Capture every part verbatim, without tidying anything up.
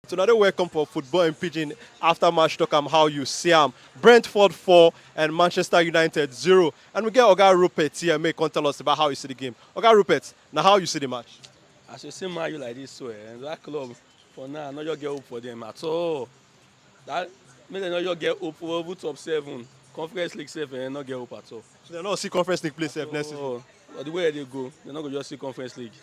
So now they welcome for Football in Pidgin after match talk am how you see am. Brentford four and Manchester United zero. And we get Oga Rupert here, may come tell us about how you see the game. Oga Rupert, now how you see the match? As you see Man U like this, so eh, that club for now, I no just get hope for them at all. That make dem no just get hope for even top seven, Conference League sef, eh, no get hope at all. So they no see Conference League play sef next season. So, but the way they go, they no go just see Conference League.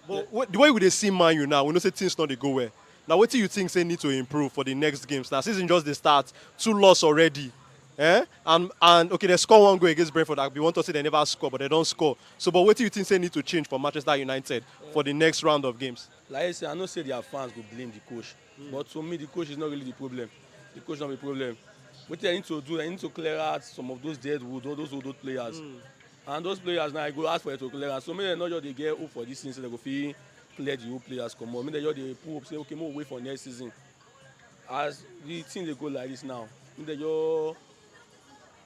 But what, the way we dey see Man U now, we know say things no dey go well. Now, what do you think say need to improve for the next games? Now, season just dey start, two loss already. Eh? And and okay, they score one goal against Brentford. I be want to say they never score, but they don't score. So, but what do you think say need to change for Manchester United for the next round of games? Like I say, I know say their fans go blame the coach, but to me, the coach is not really the problem. The coach not the problem. What they need to do, they need to clear out some of those dead wood, all those old, old players. And those players now, I go ask for it to clear out. So maybe not just they get hope for this thing, so they go feel clear the old players come on. Maybe they just they pull up, say, okay, more wait for next season. As the thing they go like this now, maybe they just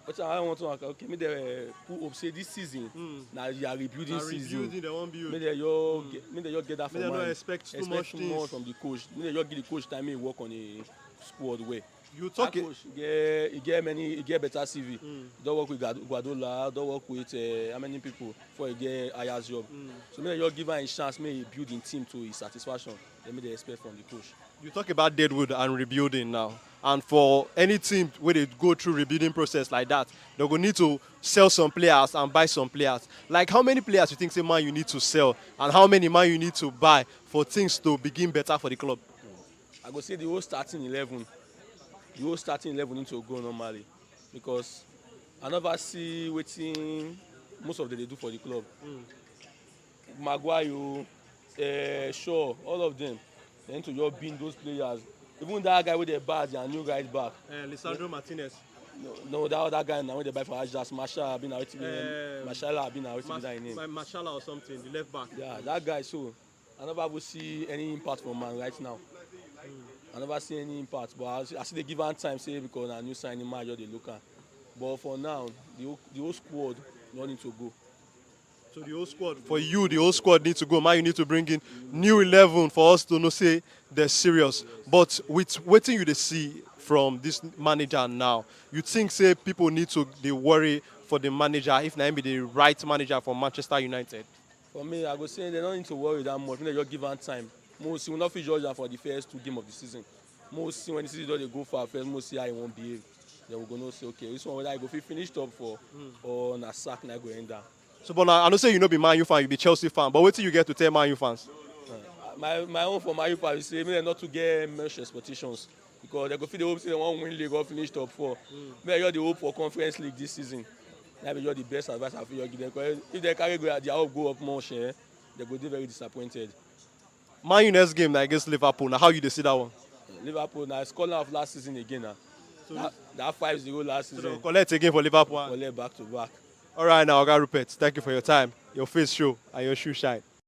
but I want to, okay, maybe they pull up, say this season, now you are rebuilding Na season. Rebuilding, they won't build. Maybe they just get, maybe they just get that Maybe for they don't mind. Expect too Expect much more things. From the coach. Maybe they just give the coach time, he work on a squad way. You That talk it. Coach, he get, he get many, he get better C V. Don't work with Guard- Guardiola, don't work with uh, how many people before he get higher job. So maybe they just give him a chance, maybe he build him team to his satisfaction. Then maybe they expect from the coach. You talk about deadwood and rebuilding now. And for any team where they go through rebuilding process like that, they go need to sell some players and buy some players. Like how many players you think say Man U need to sell and how many Man U need to buy for things to begin better for the club? I go say the whole starting eleven, the whole starting eleven need to go normally because I never see wetin most of them dey do for the club. Maguire, uh, Shaw, all of them, they need to just bin those players. Even that guy with the badge and new right back. Uh, Lisandro Martinez. No, no, that other guy now wey they buy for Ajax, Marshall, abi na wetin be Eh, Marshall, abi na wetin be that name? Mashala or something, the left back. Yeah, that guy. So I never even see any impact from man right now. I never see any impact, but I, I see they give am time say because na new signing man just dey look am. But for now, the whole, the whole squad no need to go. So the whole squad for you, the whole squad need to go. Man, you need to bring in new eleven for us to know say they're serious. But with waiting you they see from this manager now, you think say people need to they worry for the manager if na him be the right manager for Manchester United? For me, I go say they don't need to worry that much. Make they just give am time. Most we not fit judge am for the first two game of the season. Most when the season don dey go far first, most see how he won't behave. Then we go know say okay, this one whether I go fit finish top four or na sack na go end am. So, but now I know say you no be Man U fan, you be Chelsea fan. But wait till you get to tell Man U fans. My my own for my youth, I say make dem not to get much expectations because they go feel the hope say they wan win league or finish top four. Make dem just dey hope for Conference League this season. That be just the best advice I fit just give them. 'Cause if they carry go their hope go up much, eh, they go dey very disappointed. Man U next game na against Liverpool. Now how you dey see that one? Liverpool na score of last season again na. That, that five zero last So they season. will Collect again for Liverpool. Collect back to back. All right, now Oga Rupert, thank you for your time, your face show, and your shoe shine.